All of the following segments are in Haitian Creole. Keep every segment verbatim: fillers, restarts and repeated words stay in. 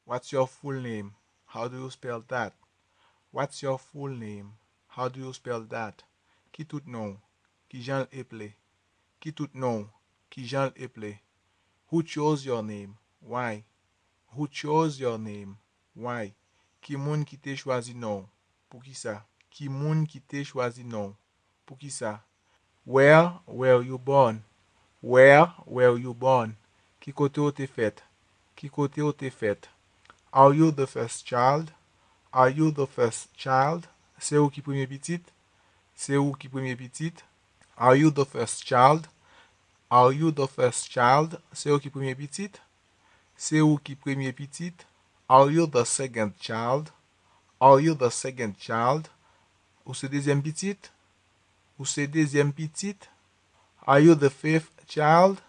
What's your full name? How do you spell that? What's your full name? How do you spell that? Ki tout non w? Kijan l eple? Ki tout non w? Kijan l eple? Who chose your name? Why? Who chose your name? Why? Ki moun ki te chwazi non w? Poukisa? Ki moun ki te chwazi non w? Poukisa? Where were you born? Where were you born? Ki kote w te fèt? Ki kote w te fèt? Are you the first child? Are you the first child? Se ou ki premye pitit? Se ou ki premye pitit? Are you the first child? Are you the first child? Se ou ki premye pitit? Se ou ki premye pitit? Are you the second child? Are you the second child? Ou se dezyèm pitit? Ou se dezyèm pitit? Are you the fifth child?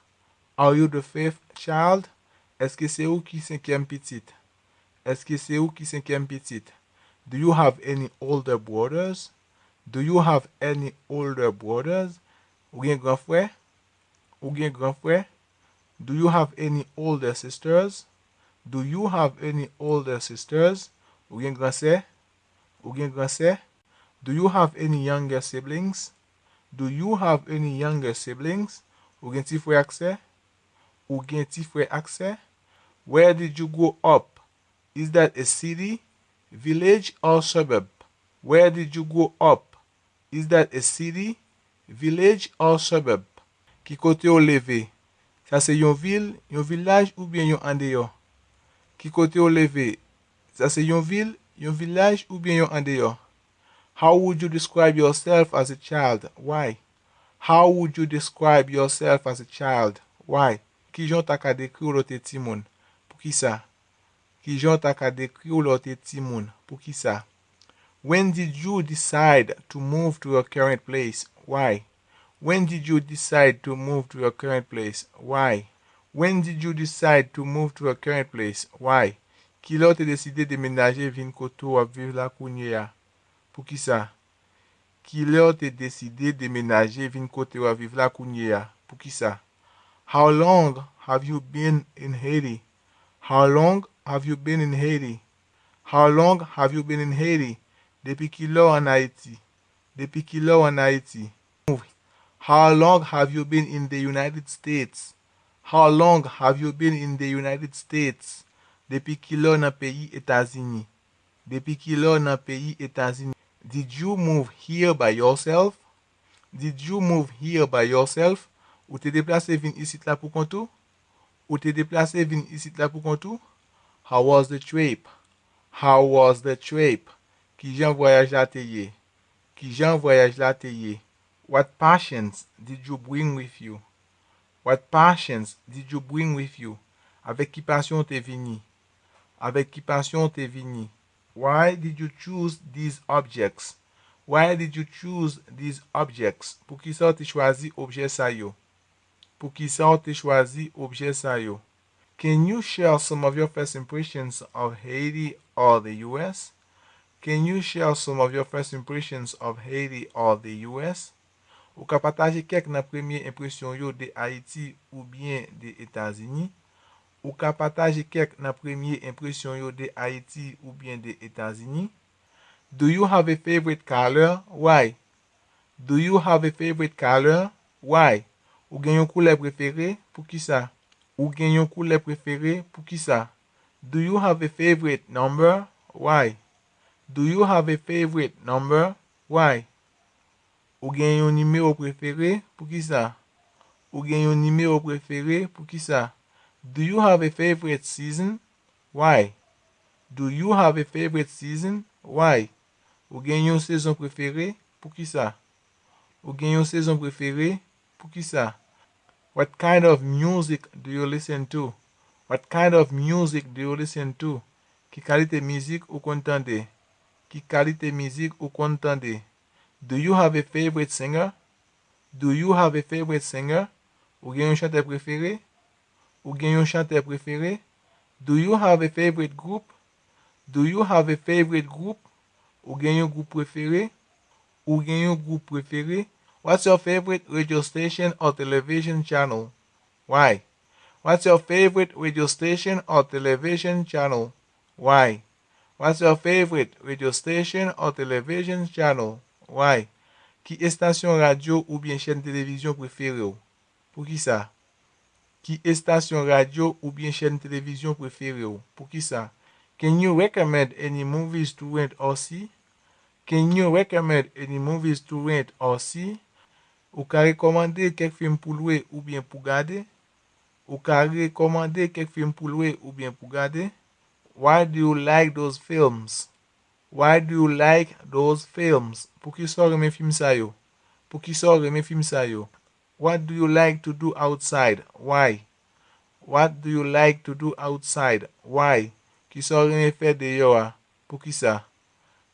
Are you the fifth child? Èske se ou ki senkyèm pitit? Èske se ou ki senkyèm pitit? Do you have any older brothers? Do you have any older brothers? Ou gen gran frè? Ou gen gran frè? Do you have any older sisters? Do you have any older sisters? Ou gen gran sè? Ou gen gran sè? Do you have any younger siblings? Do you have any younger siblings? Ou gen ti frè ak sè? Ou gen ti frè ak sè? Where did you grow up? Is that a city, village, or suburb? Where did you grow up? Is that a city, village, or suburb? Ki kote w leve? Sa se yon vil, yon vilaj oubyen yon andeyò? Ki kote w leve? Sa se yon vil, yon vilaj oubyen yon andeyò? How would you describe yourself as a child? Why? How would you describe yourself as a child? Why? Kijan w ta ka dekri w lè w te timoun? Poukisa? Kijan w ta ka dekri w lè w te timoun? Poukisa? When did you decide to move to your current place? Why? When did you decide to move to your current place? Why? When did you decide to move to your current place? Why? Kilè w te deside demenaje vin kote w ap viv la kounye a? Poukisa? Kilè w te deside demenaje vin kote w ap viv la kounye a? Poukisa? How long have you been in Haiti? How long have you been in Haiti? How long have you been in Haiti? Depi kilè w ann Ayiti? Depi kilè w ann Ayiti? How long have you been in the United States? How long have you been in the United States? Depi kilè w nan peyi Etazini? Depi kilè w nan peyi Etazini? Did you move here by yourself? Did you move here by yourself? Ou te deplase vin isit la pou kont ou? Ou te deplase vin isit la pou kont ou? How was the trip? How was the trip? Kijan vwayaj la te ye? Kijan vwayaj la te ye? What passions did you bring with you? What passions did you bring with you? Avèk ki pasyon w te vini? Avèk ki pasyon w te vini? Why did you choose these objects? Why did you choose these objects? Poukisa w te chwazi objè sa yo? Poukisa w te chwazi objè sa yo? Can you share some of your first impressions of Haiti or the U S? Can you share some of your first impressions of Haiti or the U S? Ou ka pataje kèk nan premye enpresyon yo de Ayiti oubyen de Etazini? Ou ka pataje kèk nan premye enpresyon yo de Ayiti oubyen de Etazini? Do you have a favorite color? Why? Do you have a favorite color? Why? Ou gen yon koulè prefere? Poukisa? Ou gen yon koulè prefere? Poukisa? Do you have a favorite number? Why? Do you have a favorite number? Why? Ou gen yon nimewo prefere? Poukisa? Ou gen yon nimewo prefere? Poukisa? Do you have a favorite season? Why? Do you have a favorite season? Why? Ou gen yon sezon prefere? Poukisa? Ou gen yon sezon prefere? Poukisa? What kind of music do you listen to? What kind of music do you listen to? Ki kalite mizik ou konn tande? Ki kalite mizik ou konn tande? Do you have a favorite singer? Do you have a favorite singer? Ou gen yon chantè prefere? Ou gen yon chantè prefere? Do you have a favorite group? Do you have a favorite group? Ou gen yon gwoup prefere? Ou gen yon gwoup prefere? What's your favorite radio station or television channel? Why? What's your favorite radio station or television channel? Why? What's your favorite radio station or television channel? Why? Ki estasyon radyo oubyen chèn televizyon prefere w? Poukisa? Ki estasyon radyo oubyen chèn televizyon prefere w? Poukisa? Can you recommend any movies to rent or see? Can you recommend any movies to rent or see? Ou ka rekòmande kèk fim pou lwe oubyen pou gade? Ou ka rekòmande kèk fim pou lwe oubyen pou gade? Why do you like those films? Why do you like those films? Poukisa w renmen fim sa yo? Poukisa w renmen fim sa yo? What do you like to do outside? Why? What do you like to do outside? Why? Kisa w renmen fè deyò a? Poukisa?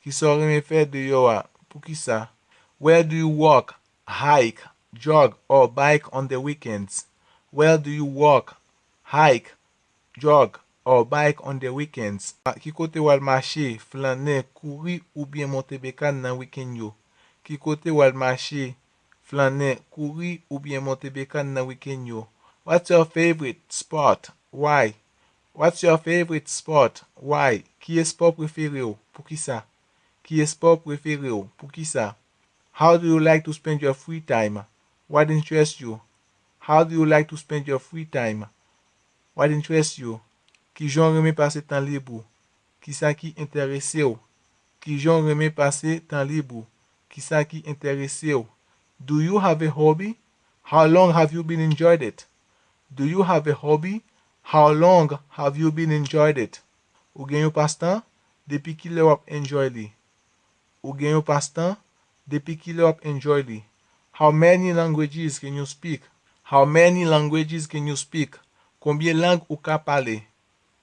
Kisa w renmen fè deyò a? Poukisa? Where do you walk, hike, jog or bike on the weekends? Where do you walk, hike, jog or bike on the weekends? Ki kote w al mache, flannen, kouri oubyen monte bekàn nan wikenn yo? Ki kote w al mache, flannen, kouri oubyen monte bekàn nan wikenn yo? What's your favorite sport? Why? What's your favorite sport? Why? Ki espò prefere w? Poukisa? Ki espò prefere w? Poukisa? How do you like to spend your free time? What interests you? How do you like to spend your free time? What interests you? Kijan w renmen pase tan lib ou? Kisa ki enterese w? Kijan w renmen pase tan lib ou? Kisa ki enterese w? Do you have a hobby? How long have you been enjoyed it? Do you have a hobby? How long have you been enjoyed it? Ou gen yon pastan? Depi kilè w ap enjoy li? Ou gen yon pastan? Depi kilè w ap enjoy li? How many languages can you speak? How many languages can you speak? Konbyen lang ou ka pale?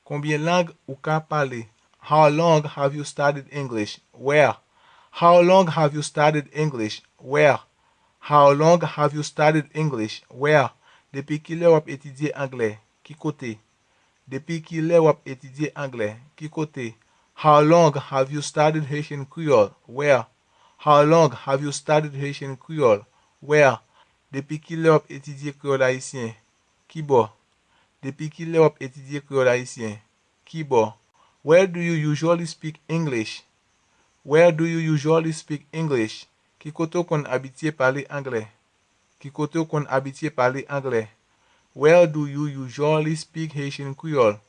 Konbyen lang ou ka pale? How long have you studied English? Where? How long have you studied English? Where? How long have you studied English? Where? Depi kilè w ap etidye anglè? Ki kote? Depi kilè w ap etidye anglè? Ki kote? How long have you studied Haitian Creole? Where? How long have you studied Haitian Creole? Where? Depi kilè w ap etidye kreyòl ayisyen? Kibò? Depi kilè w ap etidye kreyòl ayisyen? Kibò? Where do you usually speak English? Where do you usually speak English? Ki kote w konn abitye pale anglè? Ki kote w konn abitye pale anglè? Where do you usually speak Haitian Creole?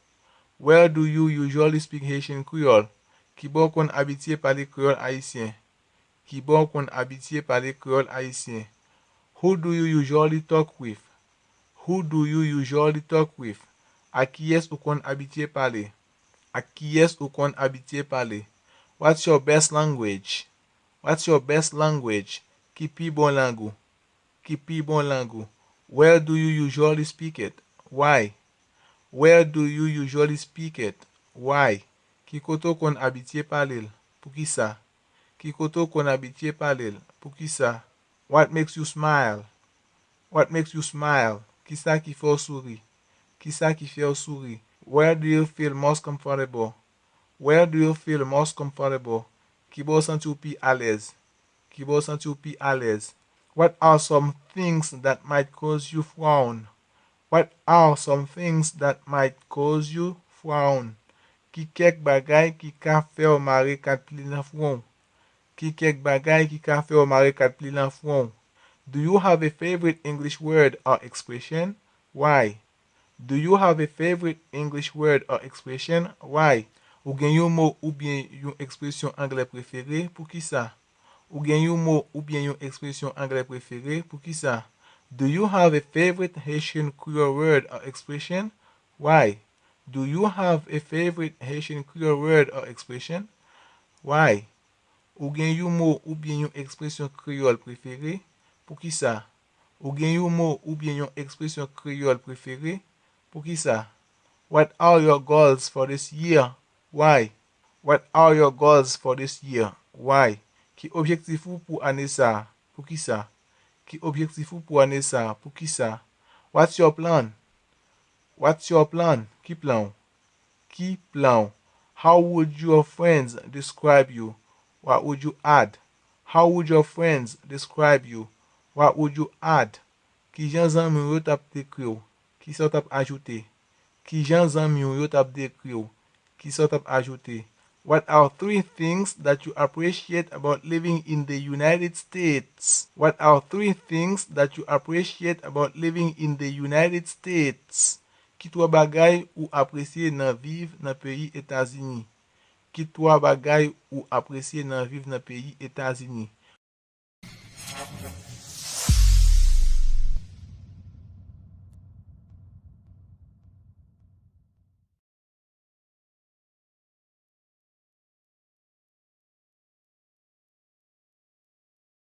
Where do you usually speak Haitian Creole? Kibò w konn abitye pale kreyòl ayisyen? Kibò w konn abitye pale kreyòl ayisyen? Who do you usually talk with? Who do you usually talk with? Ak kiyès ou konn abitye pale? Ak kiyès ou konn abitye pale? What's your best language? What's your best language? Ki pi bon lang ou? Ki pi bon lang ou? Where do you usually speak it? Why? Where do you usually speak it? Why? Ki kote w konn abitye pale l? Poukisa? Ki kote w konn abitye pale l? Poukisa? What makes you smile? What makes you smile? Kisa ki fè w souri? Kisa ki fè w souri? Where do you feel most comfortable? Where do you feel most comfortable? Kibò w santi w pi alèz? Kibò w santi w pi alèz? What are some things that might cause you frown? What are some things that might cause you frown? Ki kèk bagay ki ka fè w mare kat pli nan fwon w? Ki kèk bagay ki ka fè w mare kat pli nan fwon w? Do you have a favorite English word or expression? Why? Do you have a favorite English word or expression? Why? Ou gen yon mo oubyen yon ekspresyon anglè prefere? Poukisa? Ou gen yon mo oubyen yon ekspresyon anglè prefere? Poukisa? Do you have a favorite Haitian Creole word or expression? Why? Do you have a favorite Haitian Creole word or expression? Why? Ou gen yon mo oubyen yon ekspresyon kreyòl prefere? Poukisa? Ou gen yon mo oubyen yon ekspresyon kreyòl prefere? Poukisa? What are your goals for this year? Why? What are your goals for this year? Why? Ki objektif ou pou ane sa a? Poukisa? Ki objektif ou pou ane sa a? Poukisa? What's your plan? What's your plan? Ki plan w? Ki plan w? How would your friends describe you? What would you add? How would your friends describe you? What would you add? Kijan zanmi w yo t ap dekri w? Kisa w t ap ajoute? Kijan zanmi w yo t ap dekri w? Kisa w t ap ajoute? What are three things that you appreciate about living in the United States? What are three things that you appreciate about living in the United States? Ki twa bagay ou apresye nan viv nan peyi Etazini? Ki twa bagay ou apresye nan viv nan peyi Etazini?